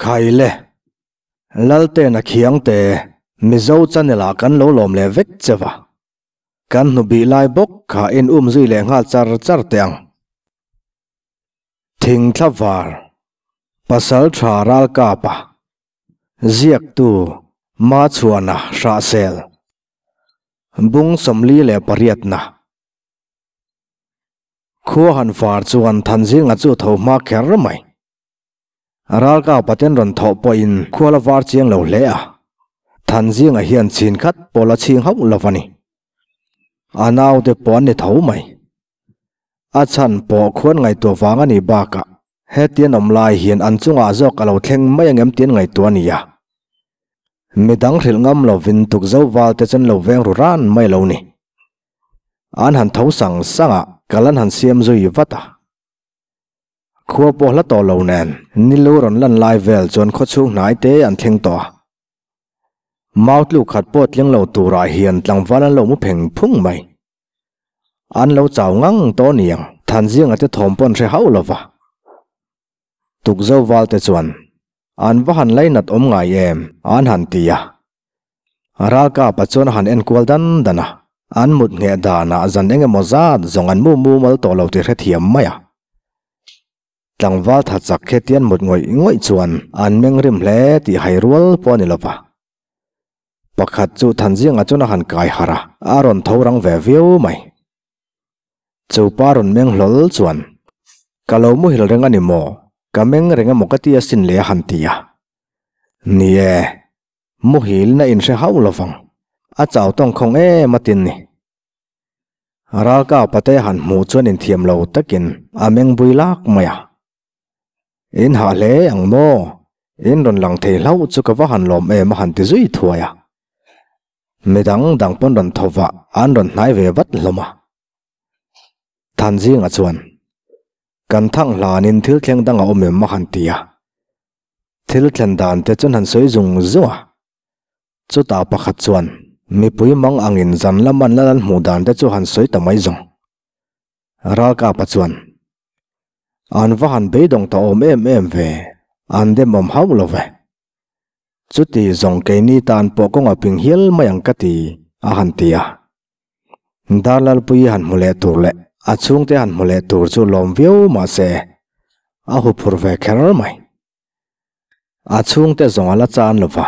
Khaile, Laltena Khiangte, Mizo channel ah kan lo lawm leh vek che va. Kan hnu bih lai bawk kha in um zui leh nghal char char teh ang. Thingthla var, Pasal tha ralkapa, ziaktu Machhuana Hrahsel, Bung 48na. Khua han far chuan Thanzinga chu tho hma kher mai. Ralkap paten rawn thawh pawhin khual a var chiang lo hle a, Thanzinga hian chhin khat pawh la chhing hauh lo a ni. A naute pawh an ni tho mai. A chhan pawh khuan ngaihtuah vang a nih bakah hetian awm lai hian an chungah zawk a lo thleng mai angem tih an ngaihtuah a ni a. Midang hrilh ngam lovin tukzo valte chu an lo veng ru ran mai lo ni. An han tho sang sang a, kal an han siam zui vat a. Khua pawh hla tawh lo nen nilu rawn lan lai vel chuan khawchhung hnai te an thleng tawh a. Mau tluk khat pawh tling lo turah hian tlangval an lo mu pheng phung mai. An lo chau ngang tawh niang Thanzinga te thawm pawn hre hauh lova. Tukzo val te chuan an va han lainat awm ngai em an han ti a. Ralkapa chuan a han enkual dan dan a, an mut ngheh danah zan eng emaw zat zawng an mu mumal tawh lo tih hrethiam mai a. Tlangval tha chak khetian mut ngawih ngawih chuan an meng rim hle tih hai rual pawh a ni lova. Pakhat chu Thanzinga chuan a han kai harh a, a rawn tho rang ve viau mai. Chu pa rawn meng hlawl chuan, Ka lo muhil reng a ni maw? Ka meng reng emaw ka ti asin le a han ti a. Ni e. Muhil na inhre hauh lovang. A chau tawng khawng em a tin ni. Ralkau pate han hmuh chuan inthiam lo takin a meng bui lak mai a. In hah hle ang maw? In rawn lang thei hlauh chu ka va han lawm em a han ti zui thuai a. Midang dang pawn rawn tho vah an rawn hnai ve vat hlawm a. Thanzinga chuan, Kan thang hlanin thil thleng dang a awm em a han ti a. Thil thlen dan te chuan han sawi zung zung a, chutah pakhat chuan mipui mang angin zan lam an lal an hmuh dan te chu han sawi ta mai zawng. Ralkapa chuan, An va han beidawng ta awm em em ve, an demawm hauh lo ve. Chuti zawng keini tan pawh kawnga ping hial mai ang ka ti, a han ti a. Darlalpuii han hmu leh tur leh a chhungte han hmu leh tur chu lawm viau mah se, a huphur ve kher mai. A chhungte zawng a la chan lo va,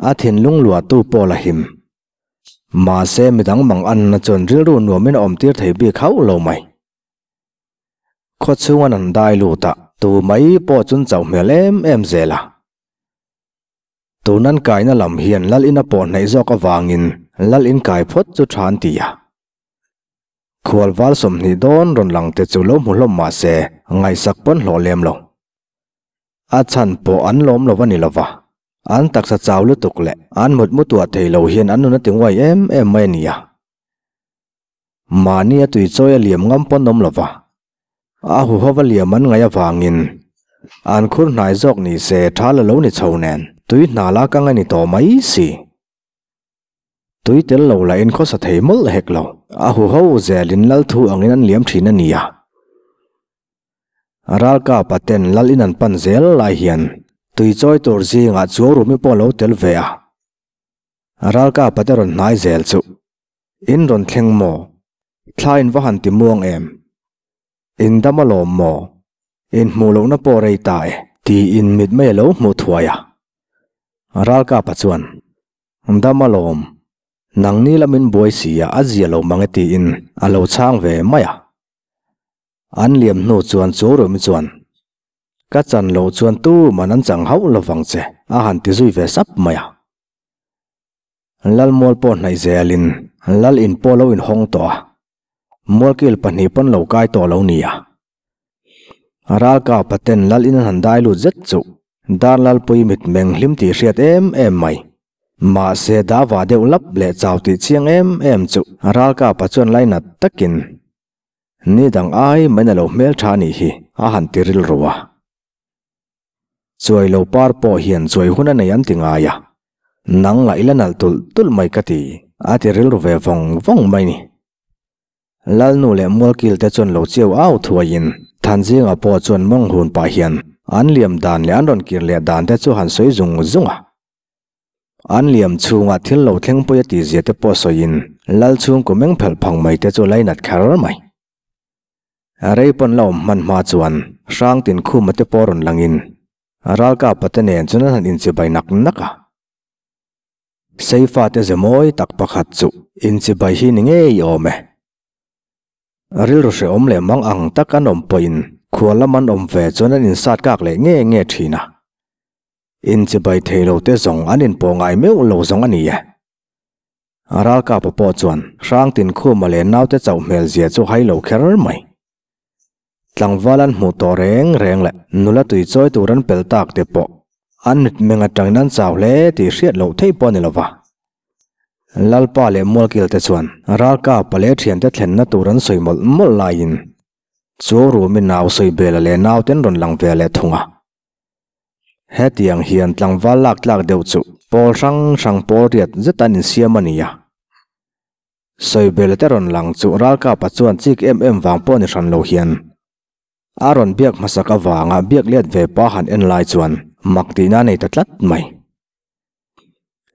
a thinlung luahtu pawh la him. Mahse midang mang anna chuan rilru nuamin a awmtir thei bik hauh lo mai. Khawchhunga nan dai lut a, tu mai pawh chun chauh hmel em em zel a. Tunan kaina lam hian lal in a pawh hnaih zawk avangin lal in kai phawt chu tha an ti a. Khual val 20 dawn rawn lang te chu lo hmu hlawm mah se ngaihsak pawn hlawh lem lo. A chhan pawh an lawm lo a ni lova, an taksa chau lutuk leh an mut mu tuah thei lo hian an nun a ti nguai em em mai a ni a. Mahni a tui chawi a liam ngam pawn awm lova, a huhova liam an ngaih avangin an khur hnai zawk ni se tha la lo ni chho nen tui hna la kang a ni tawh mai si. Tui tel lo lah in khawsa thei mawlh hek lo, a huho zelin lal thu angin an liam thin a ni a. Ralkapa ten lal in an pan zel lai hian tui chawi tur zingah chuau rumi pawh a lo tel ve a. Ralkapa te rawn hnai zel chu In rawn thleng maw? Thla in va han ti muang em? In dam alawm maw? In hmuh lohna pawh rei ta e, tiin mit mai a lo hmuh thuai a. Ralkapa chuan, Dam alawm, nangni lamin buai si a, a zia lo mang e tiin a lo chhang ve mai a. An liam hnu chuan chu Rumi chuan, Ka chan loh chuan tuman an chang hauh lovang che, a han ti zui ve sap mai a. Lalmual pawh hnaih zelin Lal in pawh lo inhawng tawh a, mualkil pahnih pawn lo kai tawh lo nia. Ralkapa ten Lal in an han dai lut zet chu Darlalpui mitmeng hlim tih hriat em em mai. Mahse dava deuh lap leh chau tih chiang em em chu Ralkapa chuan lainat takin ni dang ai mai na lo hmeltha anih hi a han ti rilru a. Chuai lo par pawh hian chuai hun a nei an ti ngai a, nang lah i la nalh tulh tulh mai ka ti, a ti rilru ve vawng vawng mai ni. Lalnu leh Mualkil te chuan lo chiau au thuaiin Thanzinga pawh chuan mawng hun pah hian An liam dan leh an rawn kir leh dan te chu han sawi zung zung a. An liam chhungah thil lo thleng pawih a tihzia te pawh sawiin Lal chhungkaw meng phelh phang mai te chu lainat kher mai. Rei pawn la awm hman hma chuan Hrangtin Khuma te pawh rawn langin Ralkapa te nen chuan an han inchibai nak nak a. Seifa te ze mawi tak pakhat chu inchibai hi ni ngei awm e. Rilru hrehawm leh mang ang tak an awm pawhin khua lam an awm ve chuan an insat kak leh nge nge thin a. Inchibai thei lo te zawng an inpawh ngai meuh lo zawng a ni e. Ralkapa pawh chuan Hrangtin Khuma leh naute chauh hmel zia chu hai lo kher mai. Tlangval an hmuh tawh reng reng leh nula tui chawi tur an pel tak te pawh an mitmeng atangin an chau hle tih hriat loh theih pawh a ni lova. Lalpa leh Mualkil te chuan Ralkapa leh thiante thlenna tur an sawi mawlh mawlh laiin chu Rumi nau Sawibela leh nauten rawn lang ve leh thung a. Hetiang hian tlangval lak tlak deuh chu pawl hrang hrang pawl riat zet an insiam a ni a. Sawibel te rawn lang chu Ralkapa chuan chik em em vang pawh ni hran lo hian a rawn biak hmasak avanga biak let ve pa han en lai chuan mak tihna a nei ta tlat mai.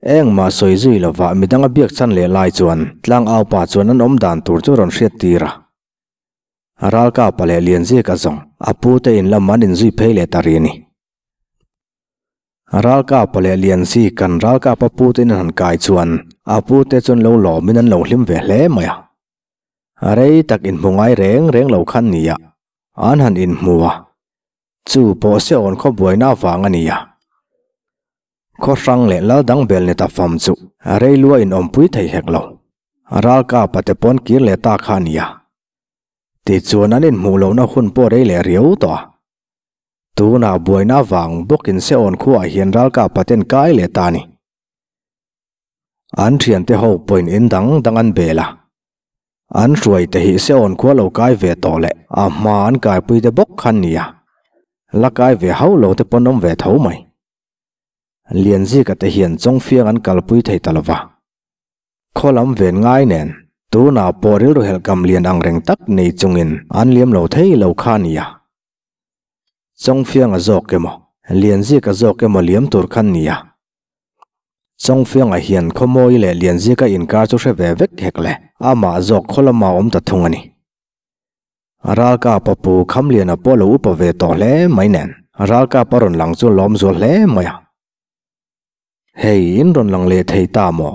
Engmah sawi zui lovah midanga biak chan leh lai chuan tlangaupa chuan an awm dan tur chu rawn hriat tir a. Ralkapa leh Lianzika zawng a pute in lam an inzui phei leh ta ri a ni. Ralkapa leh Lianzi kan Ralkapa pute in an han kai chuan a pute chuan lo lawmin an lo hlim ve hle mai a. Rei tak inhmu ngai reng reng lo khan nia an han inhmu a, chu pawh Seawn khaw buaina avang a ni a. Khaw hrang leh lal dang bel ni ta fam chu rei lua in awmpui thei hek lo. Ralkapa te pawn kir leh ta kha a nia. Tichuan an inhmuh lohna hun pawh rei leh riau tawh a. Tunah buaina vang bawkin Seawn khuaah hian ralkap paten kai leh ta a ni. An thiante ho pawhin in dang dang an bel a. An hruai te hi Seawn khua lo kai ve tawh leh a hma an kaipui te bawk khan nia. La kai ve hauh lo te pawn awm ve tho mai. Lianzika te hian Chawngfiang an kalpui thei ta lova. Khaw lam ven ngai nen tunah pawh rilru helhkam lian ang reng tak nei chungin an liam lo thei lo kha nia. Chawngfianga zawk emaw, Lianzika zawk emaw liam tur khan nia. Chawngfianga hian Khawmawi leh Lianzika inkar chu hre ve vek hek le, amah zawk khaw lama awm ta thung a ni. Ralkapa pu Khamliana pawh lo upa ve tawh hle mai nen, Ralkapa rawn lang chu lawm zual hle mai a. Hei, in rawn lang leh thei ta maw?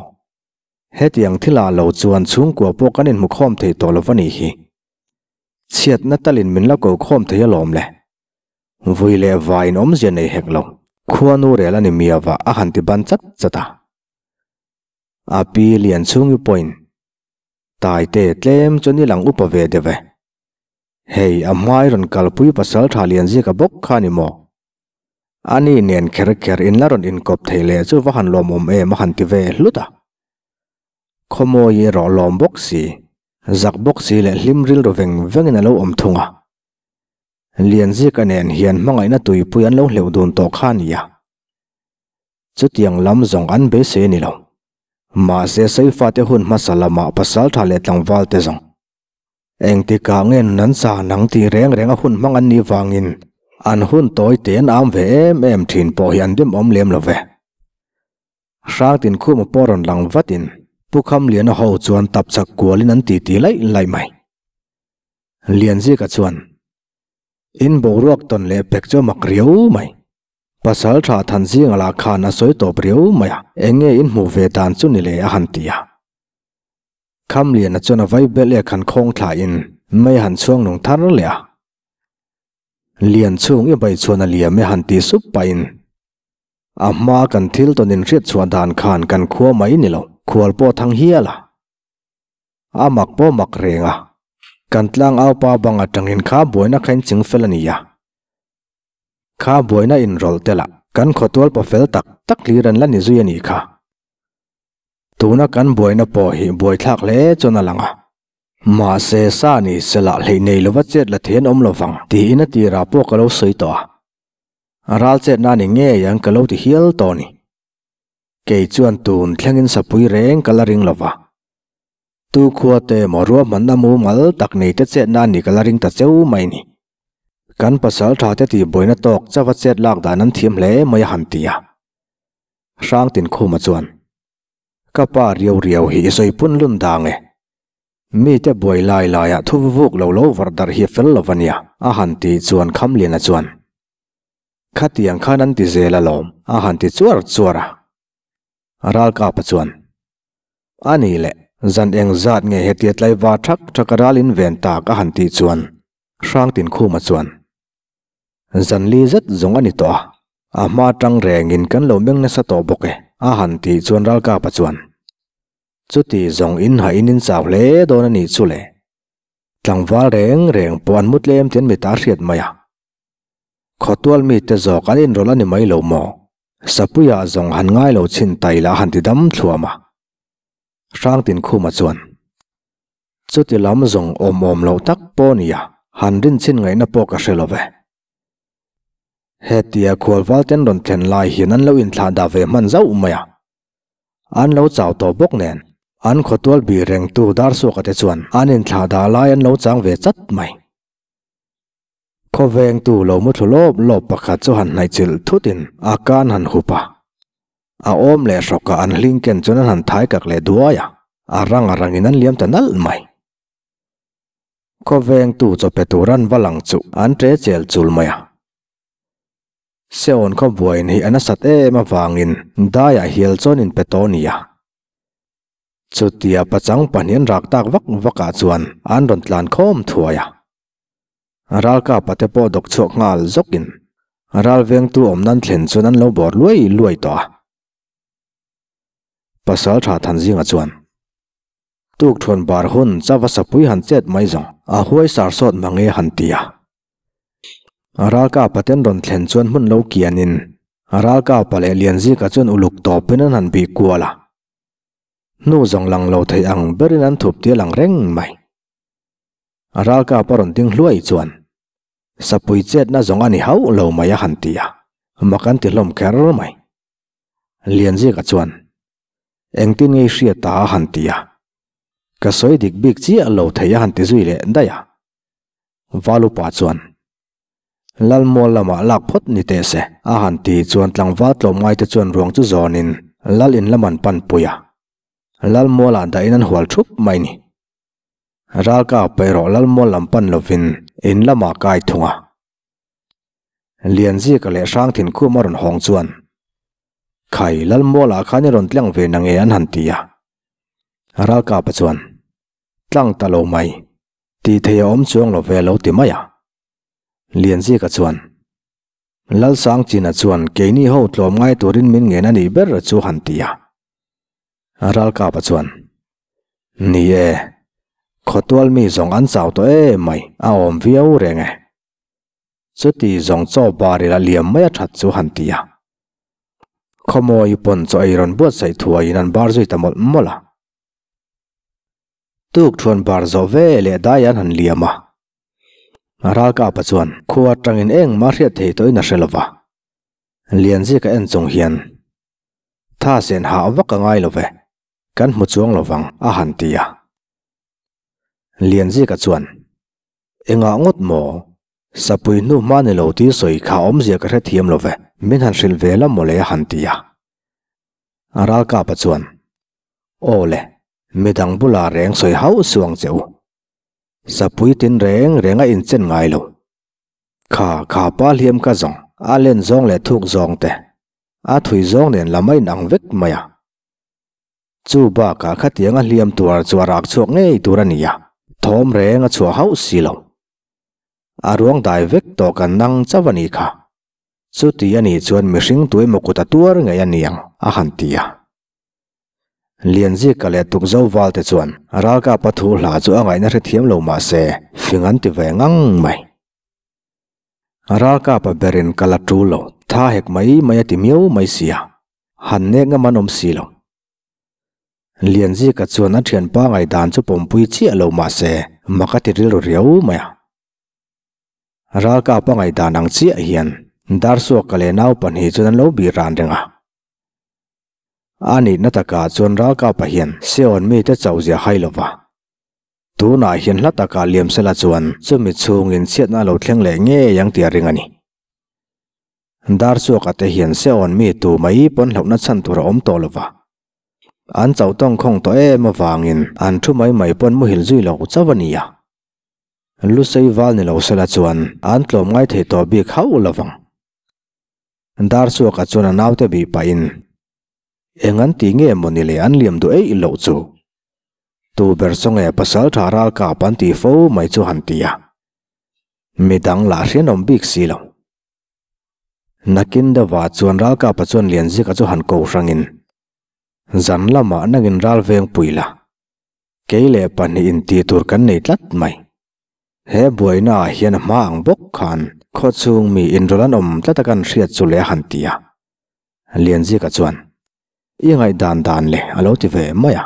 Hetiang thilah lo chuan chhungkua pawh kan inhmu khawm thei tawh lo va nih hi. Chhiatna talin min la ko khawm thei alawm le. Vui leh vaiin awmzia nei hek lo. Khuanu rel a ni miava a han ti ban chat chat a. A pi Lianchhungi pawhin Taite tlem chu ni lang upa ve deuh e. Hei a hmai rawn kalpui pasal tha Lianzika bawk kha ni maw? Ani nen kher kher in la rawn inkawp thei leh chu va han lawmawm em a han ti ve hlut a. Khawmawi erawh lawm bawk si, zak bawk si leh hlim rilru veng vengin a lo awm thung a. Lianzika nen hian hmangaihna tuipui an lo hleuh dun tawh kha a ni a. Chutiang lam zawng an beisei a ni lo. Mahse Saifate hun hmasa lamah pasaltha leh tlangval te zawng. Engtikah nge nan sa nang tih reng reng a hun hmang an nih vangin an hun tawi te an am ve em em thin pawh hi an demawm lem lo ve. Hrangtin khuma pawh rawn lang vatin Pu Khamliana ho chuan tap chak kualin an titi laih laih mai. Lianzika chuan, In boruak tawn leh pek chu a mak riau mai. Pasal tha Thanzinga lah khan a sawi tawp riau mai a, eng nge in hmuh ve dan chu ni le a han ti a. Khamliana chuan a vai bel ek han khawng thlain mei han chhuang nung thar leh a. Lianchhung i bai chuan a liam e han ti sup pahin A hma kan thil tawn inhriat chhuah dan khan kan khua mai ni lo, khual pawh thang hial a. A mak pawh mak reng a. Kan tlang au pa bang atangin kha buaina kha in ching fel a ni a. Kha buaina inrawlh te lah kan khawtual paw fel tak tak hlir an la ni zui a nih kha. Tuna kan buaina pawh hi buaithlak hle chuan a lang a. Mahse sa ni sela hleih nei lova chet la thei an awm lovang tiin a tirah pawh ka lo sawi tawh a. A ral chet na ni ngei ang ka lo ti hial tawh ni. Kei chuan tun thlengin sapui reng ka la ring lova. Tu khua te maw ruahmanna mumal tak nei te chet na ni ka la ring ta cheu mai ni. Kan pasalṭha te tihbuaina tawk chauha chet lak dan an thiam hle mai a han ti a. Hrangtinkhuma chuan, Ka pa riau riau hi i sawi pun lun dang e. Mite buai lai laiah thu vuvuk lo lo var darh hi a fel lo va nia, a han tih chuan Khamliana chuan, Khatiang khan an ti zel alawm, a han ti chuar chuar a. Ralkapa chuan, A ni le, zan eng zat nge hetia tlaiva thak thak a ral in ven tak a han tih chuan Hrangtinkhuma chuan, Zan li zet zawng a ni tawh a, a hma tang rengin kan lo meng nasa tawh bawk e, a han tih chuan Ralkapa chuan, Chuti zawng in hahin in chau hle dawn a nih chu le. Tlangval reng reng pawh an mu tlem tian mi ta hriat mai a. Khawtual mite zawk an inrawlh a ni mai lo maw? Sapuia zawng han ngai lo chhin tai lah han ti dam thluam a. Hrangtinkhuma chuan, Chuti lam zawng awm awm loh tak pawh nia, han rin chhin ngaihna pawh ka hre lo ve. Hetia khualval ten rawn thlen lai hian an lo inthlah dah ve hman zauh mai a. An lo chau tawh bawk nen, an khawtual bih rengtu Darsuaka te chuan an inthlah dah lai an lo chang ve chat mai. Khawvengtu lo mu thlu lawp lawp pakhat chu han hnaihchilh thutin a kan han hup a. A awm leh hrawkah an hling ken chuan an han thai kak leh duai a, a rang a rangin an liam ta nalh mai. Khawvengtu chawpe tur an va lang chu an ṭe chel chul mai a. Seawn khawbuain hi a nasat em avangin daiah hial chuan inpe tawh nia. Chutia pachang pahnih an rak tak vak vakah chuan an rawn tlan khawm thuai a. Ralkapa te pawh dawk chhuak nghal zawkin ral vengtu awm nan thlen chuan an lo bawr luai luai tawh a. Pasal tha Thanzinga chuan, Tukthuan bar hun chava sapui han chet mai zawng a huai sar sawt mange han ti a. Ralkapa ten rawn thlen chuan hmun lo kianin Ralkapa leh Lianzika chuan uluk tawpin an han bih kual a. Hnu zawng lang lo thei ang berin an thup tia lang reng mai. A ralkap a rawn ding hluai chuan, Sapui chetna zawng a ni hauh lo mai a han ti a, mak an ti hlawm kher mai. Lianzika chuan, Engtin nge i hriat ta a han ti a, Ka sawi dik bik chiah lo thei a han ti zui leh daih a. Valupa chuan, Lalmual lamah lak phawt ni teh se a han ti chuan tlangval tlawmngai te chuan ruang chu zawnin Lal in lam an pan pui a, Lalmualah dahin an hual thup mai ni. Ralkap erawh Lalmual lam pan lovin in lamah kai thung a. Lianzika leh Hrangthinkhum a rawn hawng chuan, Khai, Lalmualah khan i rawn tlang ve na nge an han ti a. Ralkapa chuan, Tlang ta lo mai, tih thei a awm chuang lo ve lo ti mai a. Lianzika chuan, Lalsangchina chuan keini ho tlawm ngai turin min ngen a nih ber chu han ti a. Ralkapa chuan, Ni e, khawtual mi zawng an chau tawh em mai, a awm viau reng e. Chuti zawng chaw bar ila liam mai a that chu han ti a. Khawmawi pawn chaw ei rawn buatsaih thuaiin an bar zui ta mawlh mawlh a. Tukthuan bar zawh ve leh dai an han liam a. Ralkapa chuan khua atangin engmah hriat thei tawhin a hre lo va. Lianzika en chung hian, Tha sen hah vak a ngai lo ve, kan hmu chuang lo vang, a han ti a. Lianzika chuan, Engah ngawt maw? Sapui hnu hma ni lo tih sawi kha awmzia ka hrethiam lo ve, min han hrilh ve la mawle a han ti a. Ralkapa chuan, Aw le, midang bulah reng sawi hauh suh ang che u. Sapui tin reng reng a inchen ngai lo. Kha kha pa hliam ka zawng, a len zawng leh thuk zawng te, a thui zawng nen lam a inang vek mai a. Chu bakah khatiang a hliam tuar chu a rak chhuak ngei tur a ni a, thawm reng a chhuah hauh si lo. A ruang dai vek tawh kan nang chauh a nih kha. Chuti a nih chuan mihring tuemaw kut a tuar ngei a niang, a han ti a. Lianzika leh Tukzo Valte chuan ralkapa thu hla chu a ngaihna hrethiam lo mah se fing an ti ve ngang mai. Ralkapa berin ka la tul lo, tha hek mai mai a ti miau mai sia, han nek ngam an awm si lo. Lianzika chuan a thianpa ngaihdan chu pawmpui chiah lo mah se mak a ti rilru riau mai a. Ralkapa ngaihdan ang chiah hian Darsuaka leh naupahnih chuan an lo bih ran reng a. A nihna takah chuan ralkapa hian Seon mite chauh zia hai lo va. Tunah hian hla takah liam sela chuan chumi chhungin chhiatna a lo thleng leh ngei ang tih a ring a ni. Darsuaka te hian Seon mi tu mai pawn hlauhna chhan tur a awm tawh lo va. An chauh tawng khawng tawh em avangin an thu mai mai pawn muhil zui lo chauh a ni a. Lusei val ni lo sela chuan an tlawm ngai thei tawh bik hauh lo vang. Darsuaka chuan a naute bih pahin, Eng an ti nge maw ni le an liam duh eih loh chu? Tu ber chu nge pasal tha ral kap an ti fo mai chu han ti a. Midang lah hrianawm bik si lo. Nakin deuhah chuan ralkapa chuan Lianzika chu han ko hrangin, Zan lamah nangin ral veng pui la, kei leh pahnihin tih tur kan nei tlat mai. He buainaah hian a hma ang bawk khan khawchhung mi inrawlh an awm tlat a kan hriat chu le a han ti a. Lianzika chuan, I ngaihdan dan le a lo ti ve mai a.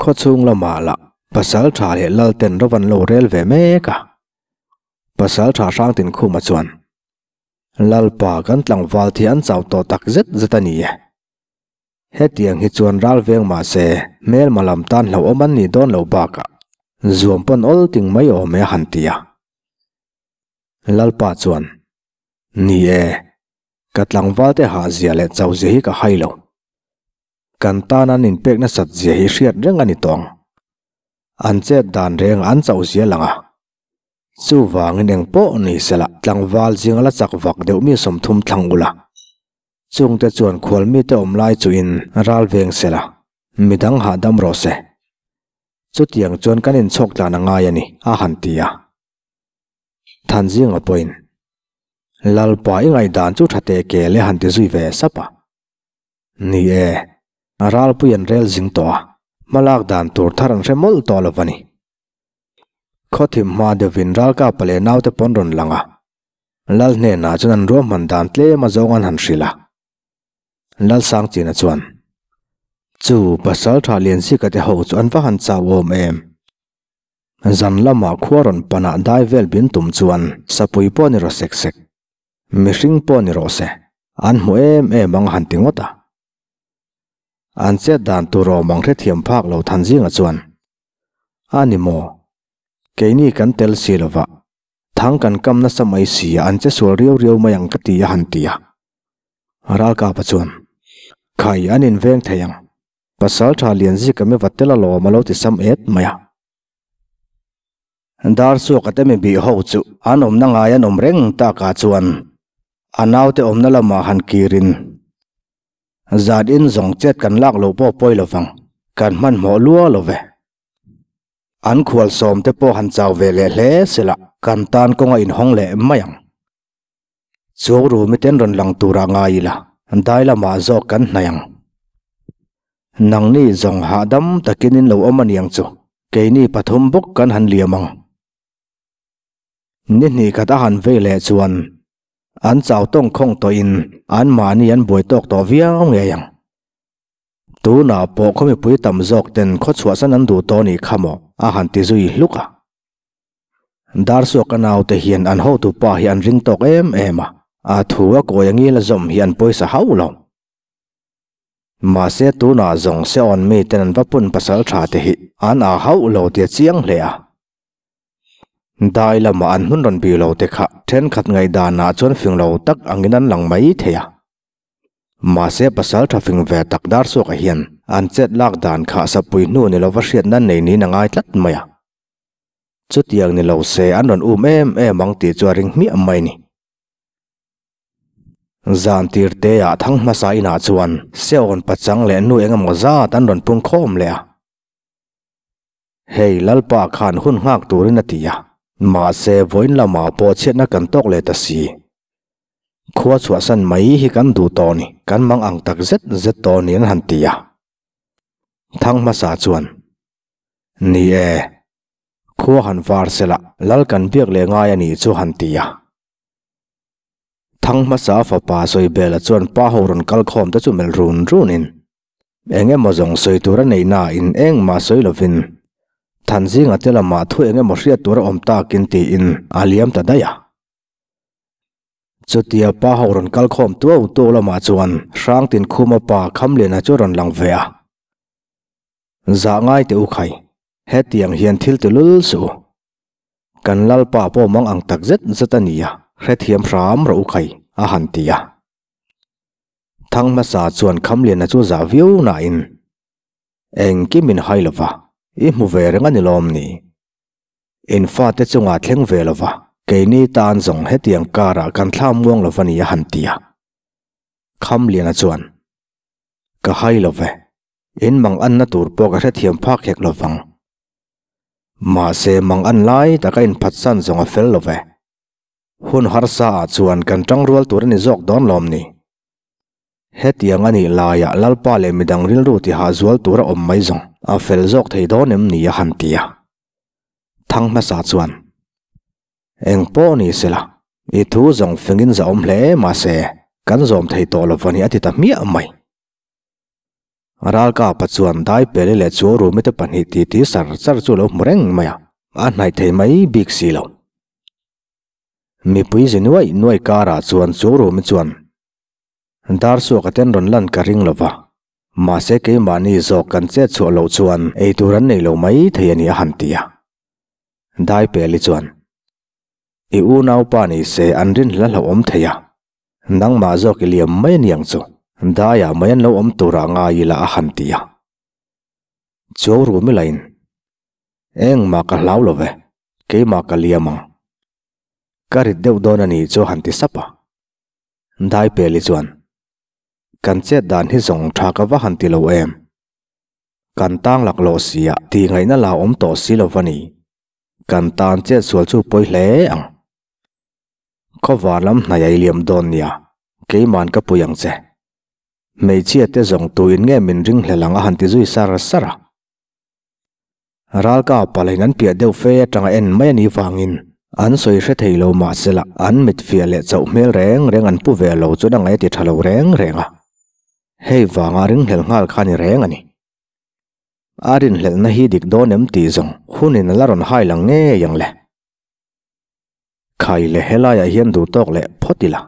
Khawchhung lamah lah pasal tha leh lal ten ro an lo rel ve mek a. Pasal tha hrang Tinkhuma chuan, Lalpa kan tlangval thi an chau tawh tak zet zet a ni e. Hetiang hi chuan ral veng mah se hmelma lam tan hlauhawm an nih dawn loh bakah zuam pawn awl ting mai awm e a han ti a. Lalpa chuan, Ni e, ka tlangval te hahzia leh chauhzia hi ka hai lo. Kan tan an inpek nasat zia hi hriat reng a ni tawh ang. An chet dan reng an chauh zia lang a. Chuvangin eng pawh ni sela tlangval zinga la chak vak deuh mi 30 thlang ula. Chungte chuan khual mite awm lai chuin ral veng sela, midang hahdam rawh se. Chutiang chuan kan inchhawk tlan a ngai a ni, a han ti a. Thanzinga pawhin, Lalpa i ngaihdan chu tha teh kel e han ti zui ve sap a. Ni e, a ralpui an rel zing tawh a, hmalak dan tur thar an hre mawlh tawh lo va ni. Khawthim hma deuhin ralkapa leh naute pawn rawn lang a, Lal hnenah chuan an ruahman dan tlem a zawng an han hrilh a. Lalsangchina chuan, Chu Pasaltha Lianzika te ho chu an va han chau awm em? Zan lamah khua rawn panah dai vel bin tum chuan sapui pawh ni rawh sek sek. Mihring pawh ni rawh se, an hmu em em ang a han ti ngawt a. An chet dan tur awm ang hrethiam phak lo Thanzinga chuan, A ni maw? Keini kan tel si lo va, thang kan kam nasa mai si a an che sual riau riau mai ang ka ti a han ti a. Ralkapa chuan, Khai an inveng thei ang, Pasaltha Lianzika mi va tel alawm a lo ti sam et mai a. Dar suak a te mi bih ho chu an awmna ngai an awm reng takah chuan a naute awmna lamah han kirin zat in zawng chet kan lak loh pawh pawi lovang kan hmanhmawh lua lo ve. An khual sawm te pawh han chau ve leh hle sela kan tan kawng a inhawng leh mai ang. Chuang rumi ten rawn lang turah ngai ila dai lamah zawk kan hnaih ang. Nangni zawng hahdam takin in lo awm aniang chu, keini pathum bawk kan han liam ang. Ni hnih khat a han vei leh chuan an chau tawng khawng tawhin anmahni an buai tawk tawh viau ngei ang. Tunah pawh khaw mipui tam zawk ten khaw chhuahsan an duh tawh nih kha maw a han ti zui hluk a. Darsuak a naute hian an hotupa hi an ring tawk em em a, a thu a kawi angil a zawm hi an pawisa hauh lo. Mahse tunah zawng Seon miten an va pun pasal tha te hi an ah hauh lo tia chiang hle a. Dai lamah an hmun rawn bih lo te kha thenkhat ngaihdanah chuan fing lo tak angin an lang mai thei a. Mahse pasal tha fing ve tak Darsuaka hian an chet lak dan kha sapui hnu ni lova hriatna nei niin a ngai tlat mai a. Chutiang ni lo se an rawn um em em ang tih chu a ring hmiah mai ni. Zan tir te ah thang hmasa inah chuan Seon pachang leh nu eng emaw zat an rawn pung khawm leh a. Hei Lalpa khan hun nghak turin a ti a, mahse vawiin lamah pawh chhiatna kan tawk leh ta si. Khua chhuahsan mai hi kan duh tawh ni, kan mang ang tak zet zet tawh ni an han ti a. Thang hmasa chuan, Ni e, khua han var sela Lal kan biak leh ngai a nih chu han ti a. Thang hmasa fapa Sawibela chuan pa ho rawn kal khawm te chu melh run runin eng emaw zawng sawi tur a neih nain engmah sawi lovin Thanzinga te lamah thu eng emaw hriat tur a awm takin tiin a liam ta daih a. Chutia pa ho rawn kal khawm tuau tuau lamah chuan Hrangtinkhuma pa Khamliana chu rawn lang ve a. Zah ngai teh u khai. Hetiang hian thil ti lul suh u. Kan Lalpa pawh mang ang tak zet zet a nia, hrethiam hram rawh u khai, a han ti a. Thang hmasa chuan Khamliana chu zah viau nain, Engkim in hai lova, i hmu ve reng a ni lawm ni? In fate chungah thleng ve lova, keini tan zawng hetiang karah kan thla muang lova ni a han ti a. Khamliana chuan, Ka hai love, in mang anna tur pawh ka hrethiam phak hek lovang. Mahse mang an lai taka inphatsan zawng a fel love. Hun harsa ah chuan kan tangrual tur a ni zawk dawn lawm ni? Hetiang a nih laiah Lalpa leh midang rilru tihah zual tur a awm mai zawng a fel zawk thei dawn em ni a han ti a. Thang hmasa chuan, Eng pawh ni sela, i thu zawng fingin zahawm hle mahse kan zawm thei tawh lo va ni a ti ta hmiah mai. Ralkapa chuan Daipeli leh Chuarumi te pahnih titi sar char chu a lo hmu reng mai a, a hnaih thei mai bik si lo. Mipui zi nuai nuai karah chuan Chuarumi chuan, Darsuaka ten rawn lan ka ring lo va, mahse keimahni zawk kan chet chhuah loh chuan ei tur an nei lo mai thei a ni a han ti a. Daipeli chuan, I unaupa ni se an rinhlel a hlauhawm thei a, Nangmah zawk i liam mai aniang chu, daiah mai an lo awm turah ngai ila a han ti a. Chuau rum ila in, Engmah ka hlau lo ve, keimah ka liam ang. Ka rit deuh dawn a nih chu a han ti sap a. Daipeli chuan, Kan chet dan hi zawng tha ka va han ti lo em? Kan tang laklawh sia tih ngaihna la awm tawh si lo va ni. Kan tan chet sual chu pawi hle ang. Khawvar lam hnaih a i liam dawn nia, keiman ka pui ang che. Hmeichhia te zawng tuin nge min ring hlel ang a han ti zui sar sar a. Ralka palahin an piah deuh fe atanga en mai a nih vangin an sawi hre thei lo mahsela an mit fiah leh chauh hmel reng reng an pu ve lo chuan a ngaih a ti tha lo reng reng a. Hei vanga ringhlel nghal kha a ni reng a ni. A rinhlelhna hi dik dawn em tih zawng hunin a la rawn hai lang ngei ang le. Khai le helaiah hian duh tawk leh phawt ila.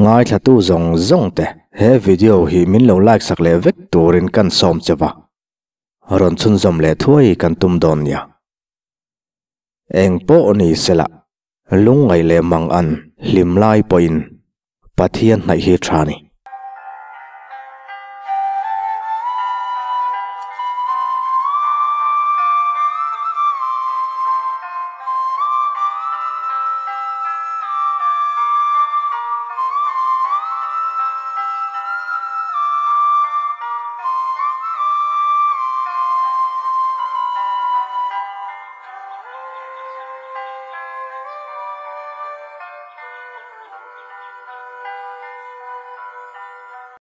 Ngaithlatu zawng zawng te he video hi min lo like sak leh vek turin kan sawm che va. Rawn chhunzawm leh thuai kan tum dawn nia. Eng pawh ni sela, lungngaih leh mang an hlim lai pawhin Pathian hnaih hi tha ni.